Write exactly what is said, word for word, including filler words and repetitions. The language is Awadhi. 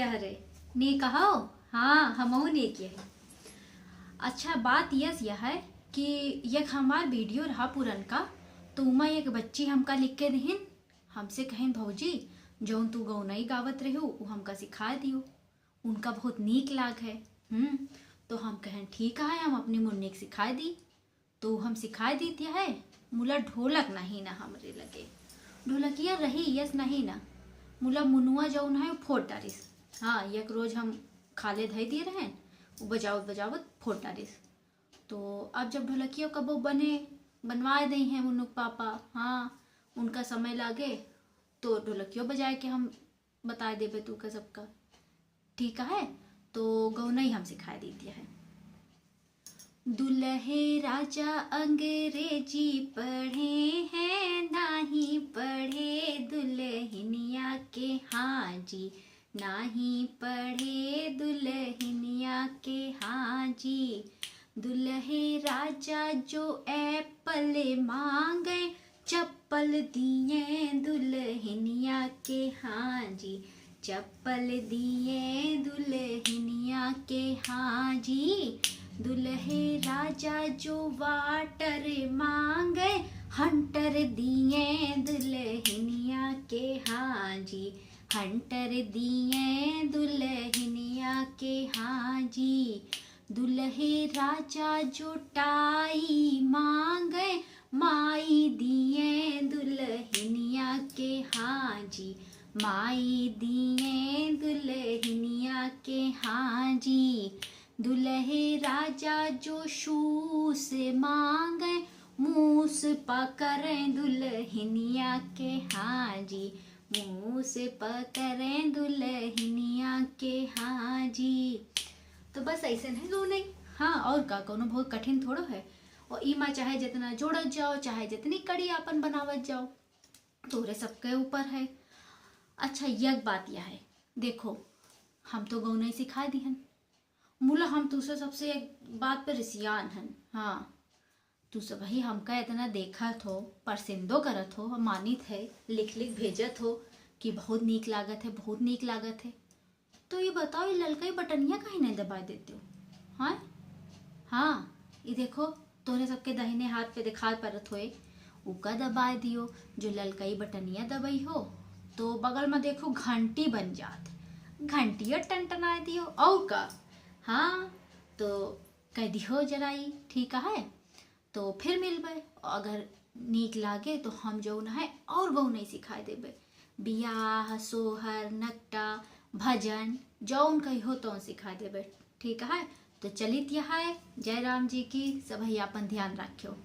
अरे, नीक हौ? हाँ, हमहू नीक है। अच्छा, बात यस यह है कि एक हमार video रहा पुरनका, तो उमा एक बच्ची हमका लिख के दिहिन, हमसे कहिन, "भौजी, जौन तू गौनई गावत रहू, उ हमका सिखा दियो।" उनका बहुत नीक लाग है। हम्म, तो हम कहें, "ठीक है, हम अपनी मुन्नी के सिखाए दी।" तो हम सिखाए दीत है, मुला ढोलक नहीं ना हमरे लगे। ढोलकिया रही यस नहीं ना, मुला मुनुआ जौन है, उ फोड़ डारिस। हाँ, एक रोज हम खाले धई दिए रहेन, उ बजावत बजावत फोड़ डारिस। तो अब जब ढोलकिया कबो बने, बनवाए दे हैं मुन्नुक पापा, हाँ, उनका समय लागे, तो ढोलकियो बजाए के हम बताए देबे तू का सबका। ठीक है, तो गौनई हम सिखाए दीत है। दुलहे राजा अंग्रेजी पढ़े हैं, नाही पढ़े दुलहिनिया के, हाँ जी, नाही पढ़े दुलहिनिया के, हाँ जी। दुलहे राजा जो एप्पल मांगे, चप्पल दिए दुलहिनिया के, हाँ जी, चप्पल दिए दुलहिनिया के, हाँ जी। दुलहे राजा जो वाटर मांगे, हंटर दिए दुलहिनिया के, हाँ जी, हंटर दिए दुलहिनिया के, हाँ जी। दुलहे राजा जो टाई मांगे, माई दिए दुलहिनिया के, हाँ जी, माई दिए दुलहिनिया के, हाँ जी। दुलहे राजा जो शूस मांगे, मूस पकड़े दुलहिनिया के, हाँ जी, मूस पकड़े दुलहिनिया के, हाँ जी। तो बस ऐसे नहीं गौनई। हाँ, और का, कौनो बहुत कठिन थोड़ो है। और ई मा चाहे जितना जोड़त जाओ, चाहे जितनी कड़ी आपन बनावत जाओ, तोरे सबके ऊपर है। अच्छा, एक बात यह है, देखो, हम तो गौनई सिखाए दिहन, मुला हम तुसे सबसे एक बात पे रिसियान हन। हाँ, तू सबही हमका इतना देखत हो, परसिंदो करत हो, मानित है, लिख लिख भेजत हो कि बहुत नीक लागत है, बहुत नीक लागत है। तो ये बताओ, ये ललकई बटनिया काहे नहीं दबाए देते हो? हाँ, हाँ, ये देखो, तोहरे सबके दाहिने हाथ पे दिखाई पड़त होए, उका दबाए दियो। जो ललकई बटनिया दबाई हो, तो बगल में देखो घंटी बन जात, घंटिया टनटनाए दियो। और का? हाँ, तो कह दियो जराई, ठीक है? तो फिर मिलबे। अगर नीक लागे तो हम जौन है और गौनई सिखाए देबे, बियाह, सोहर, नकटा, भजन, जौन कहियो तौन सिखाए देबे, ठीक है? तो चलित यह है, जय राम जी की, सबही आपन ध्यान रखियो।